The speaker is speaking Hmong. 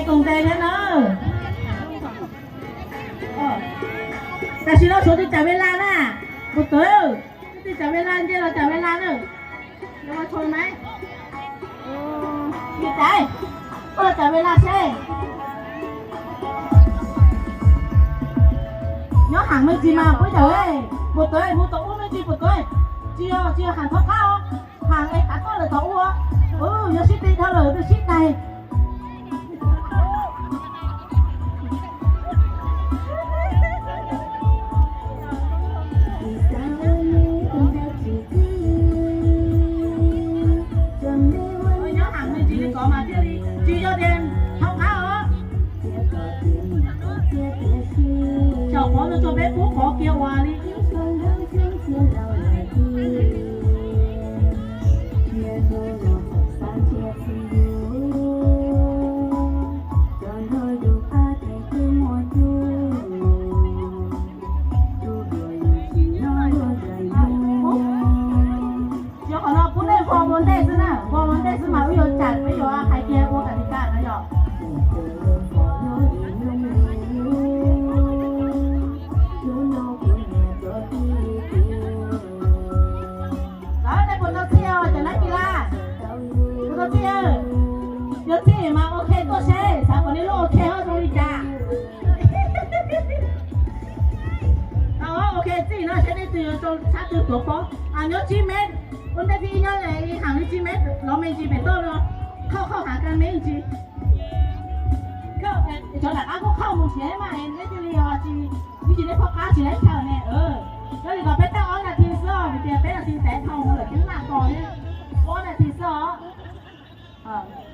Koom tes thiab na. Tam sim no suav tus tsam ve las na. Puas tuav? Tus tsam ve las, nce los tsam ve las na. Nce tsam ve las seb. Nyob heev me ntsis mas puab yawm, puas tuav, hu tau ub me ntsis puas tuav. Tsis yog, tsis yog heev thaub qab os, heev es kav koj lawm tau ua. Yuav sib tig dhau lawm twb sib tais. Nyob heev me ntsis li ko mas thiaj li tsis yog tias thaub qab os. Xyaum qhov no rau peb pub pov kiag ua li. Yog qhov no pub nej vog ua ntej xwb na, vog ua ntej xwb mas wb yuav tsam peb yuav hais kiag ua kam tis kas na yom. Lawv nej puas tau txhij os cov nab kis las? Puas tau txhij? Yog txhij mas ok tuaj seb xav kom nej lub ok ho zoo li cas. Tau ok txhij no seb nej twg yuav tau sab twg tuav pob. Nyob tsib mev, ua ntej thib ib nyob heev li tsib mev los me ntsis pem toj no, khauj khauj hav kab mev ntsis. Cov nram qab kuj khauj mus siav mas nej thiaj li tsis, ib tsis nej phoj qab tsis laib chaw ne. Yog li ko peb tau ob nas this xwb os, vim tias peb nas this tev dhau lawm thiab naj ko thiab. Ob nas this xwb os.